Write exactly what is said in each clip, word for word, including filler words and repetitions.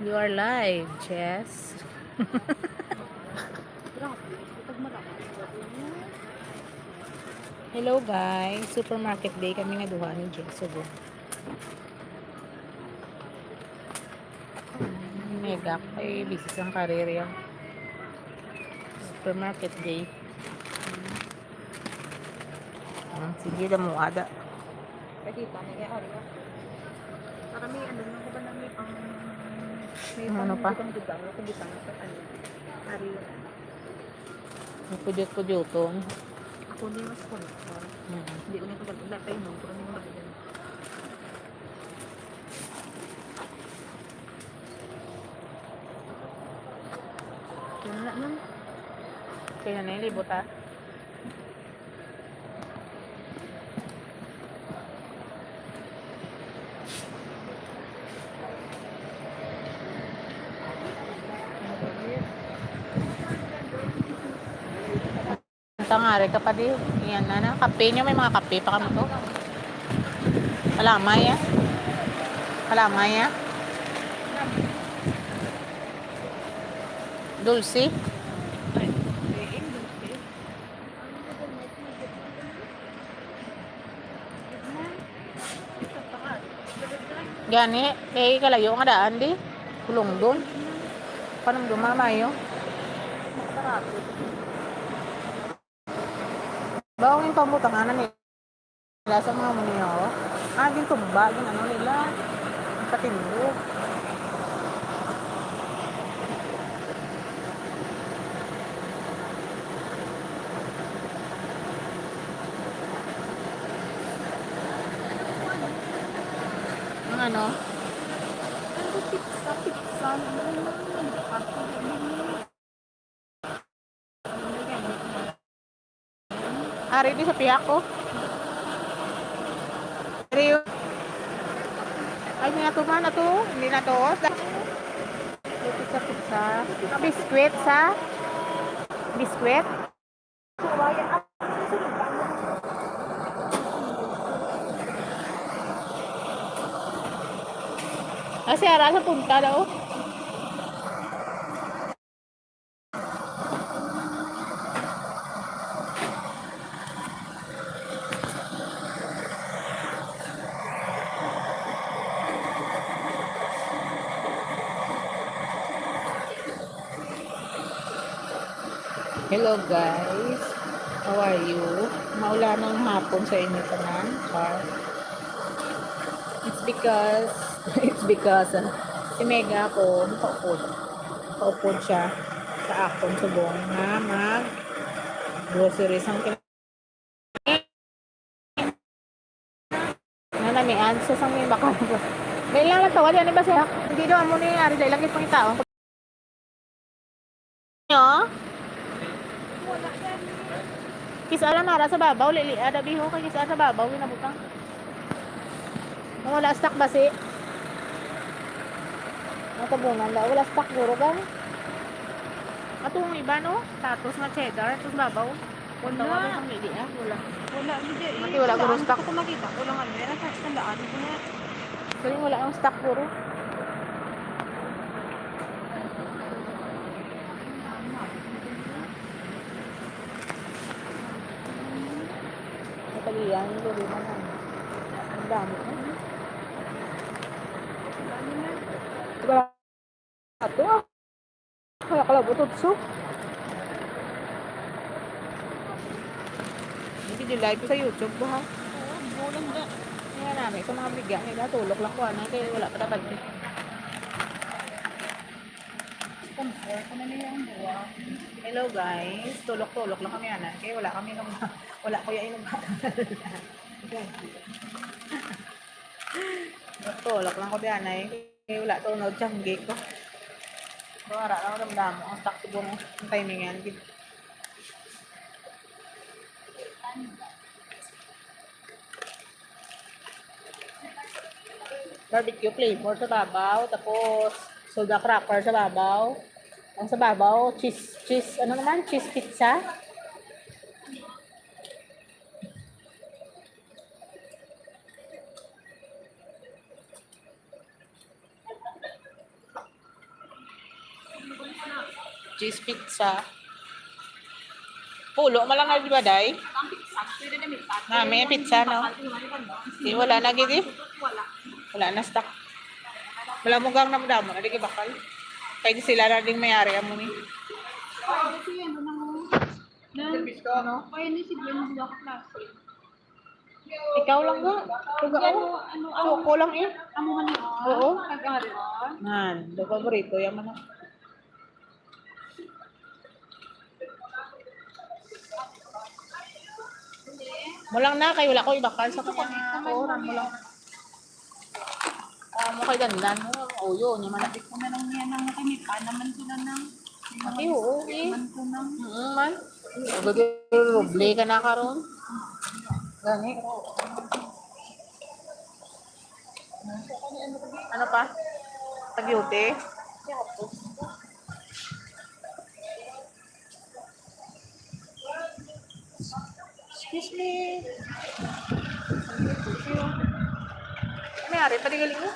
You are live, Jess. Hello guys, supermarket day kami nga duha ni Jess. Subo. Mega kay busy sang karir ya. Supermarket day. Ah, sige, damo ada. Pwede pa, may ari ako. Para may ano lang ko ba na may pang, may Ano pang pa? Gudang-gudang, may pang gudang sa ano. Ari. May pudyot-pudyotong. Ako din mas sponsor. Mm. Hindi ko na ito wala pa inom. Pero ano ba yan? Wala lang. Kaya na yung libot, ha? Ang tangari ka pa di. Yan na na. Kape nyo. May mga kape pa kami to. Kalamay, ah. Kalamay, ah. Dulce. Gani, eh, kalayo nga daan di. Kulungdon. Panumduma, mayo. Bawang yung pambutangan na ni. Wala sa mga muni, oh. Ah, gintumba, gin ano nila. Patindog. Ang ano? Ang pizza, pizza. Ari di sa pihak ko. Ari yun. Ay, hindi na to, man, na to. Hindi na to. Pizza, pizza. Biskwit sa? Biskwit? Ah, si Ara sa punta daw. Hello guys, how are you? Maulanang hapon sa inyo tanan. Char. It's because, it's because, ah, si Mega ako, nakaupod. Nakaupod siya sa akon subong nga mag groceries. Ang Nana ni Ann, sa sang may bakal ko. Dahil lang nagtawad yan, iba siya. Hindi daw, amo ni Ari, dahil lagi pangitaon. Nyo? Kis-a lang nara sa babaw, lili, ada biho, kay kis-a sa babaw, ginabutang. Kung wala stock basi. Natabunan daw, wala stock guro, gang. Atong iba, no? Tatos nga cheddar, tos babaw. Wala. Wala, wala, wala. Wala, hindi, eh. Mati, wala, wala, guro, stock. Gusto ko makita. Wala nga, meron sa tandaan ko na. Kaya wala ang stock, guro. Natalian, guro, naman. Ang dami, eh. Wala. Ato, ah. Kaya kalabot, utso. Hindi di live ko sa YouTube ko, ha? Oo, bulan na. Kaya namin, sa mga bigyan, may natulok lang ko, ano, kaya wala pa dapat. Sponsor ko na nila ang buwan. Hello, guys. Tulok-tulok lang kami, ana. Kaya wala kami nung, wala ko yung inugatan. Tulok lang ko, di, anay. Eh, wala to, no, tiyanggi ko. Pero ara lang, damdamo ang stock ko, ang timingan. Barbecue flavor sa babaw, tapos soda cracker sa babaw. Ang sa babaw, cheese, cheese, ano naman, cheese pizza. Cheese pizza. Pulo man lang na, di ba, day? Na, may pizza, no? Di, wala na, gidi. Wala na stock. Wala mo gang namdamo na, di ka bakal. Kay di sila na ding may-ari, amo ni. Ano? Kaya ni si Gwen, dua ka klase. Ikaw lang ga. Ikaw ga, oh. Ano, ano, Choco lang eh. Amo man yun. Oo. Kag-ari. Nan, do paborito yan man. Mo lang na, kay wala ko ibakal sa kanya. Oo, mo lang. Ah, mo kay dandan mo. Oh, yun, yung manapit ko na lang niya nang nakimipa naman ko na nang. Ay, oo, eh. Man ko nang. Mm, man. Gagawin roble ka na karon. Gani. Ano pa? Tagyute? Excuse me. Ano nangyari? Padigaling mo?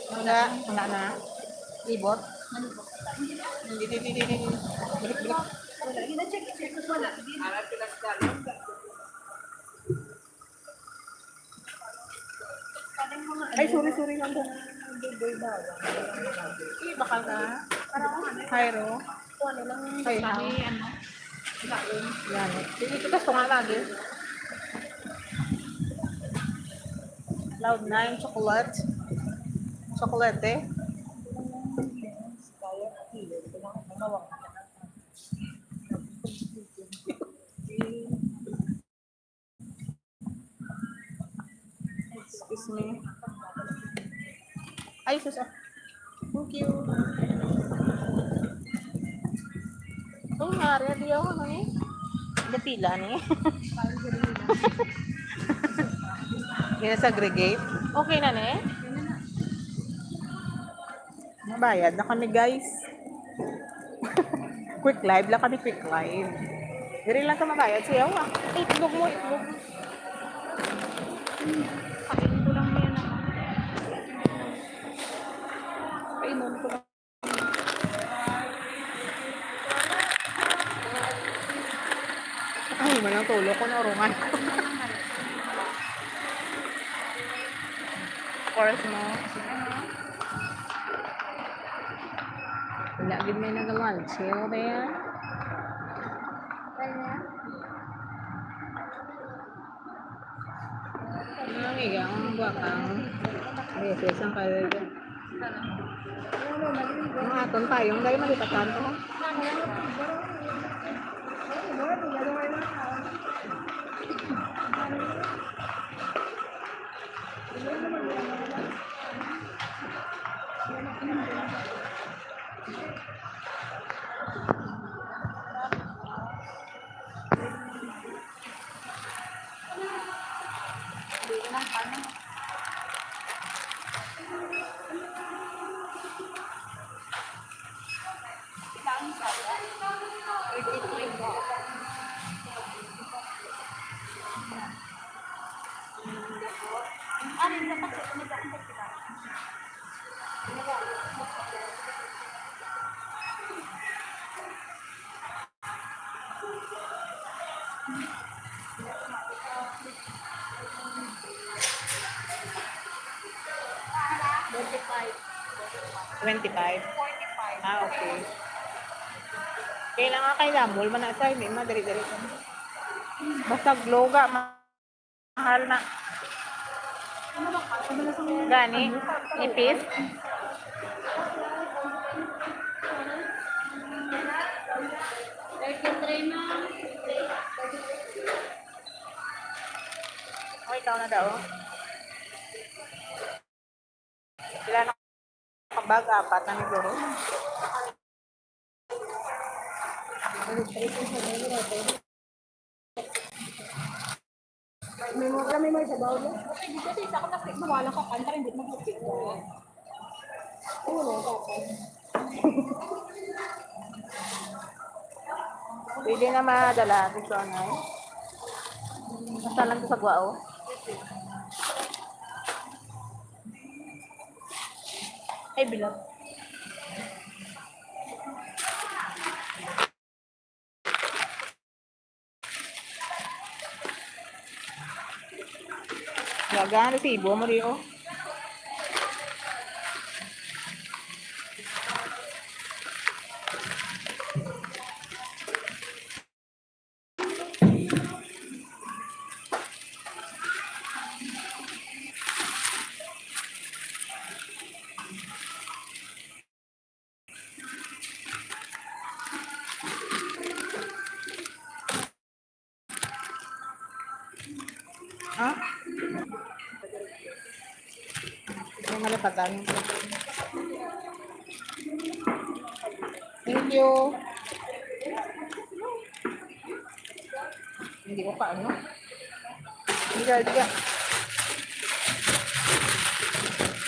Wala, wala na. Libot. Hindi, hindi, hindi, hindi. Balik, balik. Ay, sorry, sorry lang po. Hindi, bakal ka? Cairo? Ay, ha? Yan. Sige, kita sa nga lagi. Cloud nine, chocolate. Chocolate, eh. Excuse me. Ay, sus, ah. Thank you. Oh, nga, ready ako, ano eh? Napila ni. Gina-segregate. Okay na ni. Mabayad na kami, guys. Quick live lang kami, quick live. Diri lang ka mabayad. Siya, ah. Itlog mo, itlog. Kain ko lang yan, ah. Kainon ko lang. Ay, malang tulo ko na urungan. Of course, no? Wala gid may nagamal. Chill there. Ang igang buwakang beses ang kaya dyan. Ang aton payong, dahil malipatan ko. Twenty-five. Ah, okay. Kailangan kay Lambol man na sa, hindi madali-dali. Basta gloga, ma-, mahal na. Gani, ipis. O, ikaw na daw. Sila na kabag, apat na ni Doro. May mga, may mga sabaw, no? Kasi dito sa isa ko, kasi mawala ka, kanta rin, di mo gupit ko. Ano na yung tapos? Pwede na madala, gusto na. Masalan ko sa gwa, oh. Ay, bilog. Laga ang resibo mo di, oh. Ha? May malapatan. Thank you. Hindi ko pa ano. Diga, diga.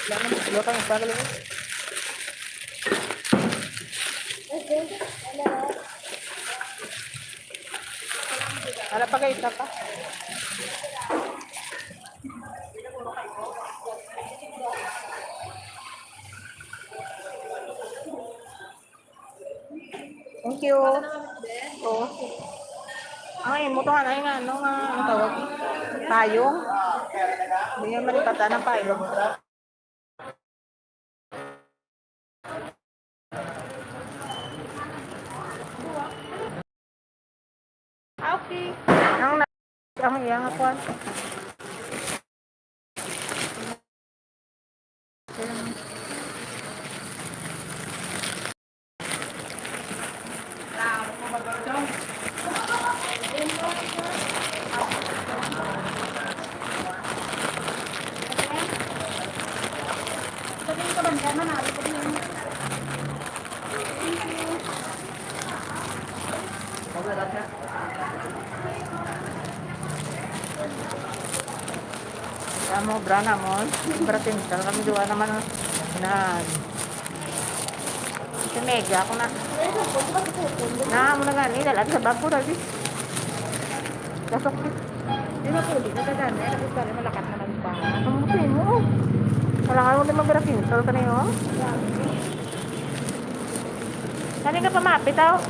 Wala na, wala pa, wala pa. Wala pa kayo, isa pa. Thank you. Oo. Ay, mo to nga, ay, nga, ano nga, ang tawag? Payong? Hindi niya malipatan ang payong. Ah, okay. Ang na-, ang iyang kuwan. Amo, bra namon. Bra tintal kami duha naman, oh. Nan. Si Mega ako na. Na, mo na gani, dala sa bag ko, dali. Lasok. Di ba pwede ka gani? Tapos dali, malakat naman pa. Ang puti mo. Wala ka, wala mag-bra tintal ka na yun. Dali ka pa mapit, oh.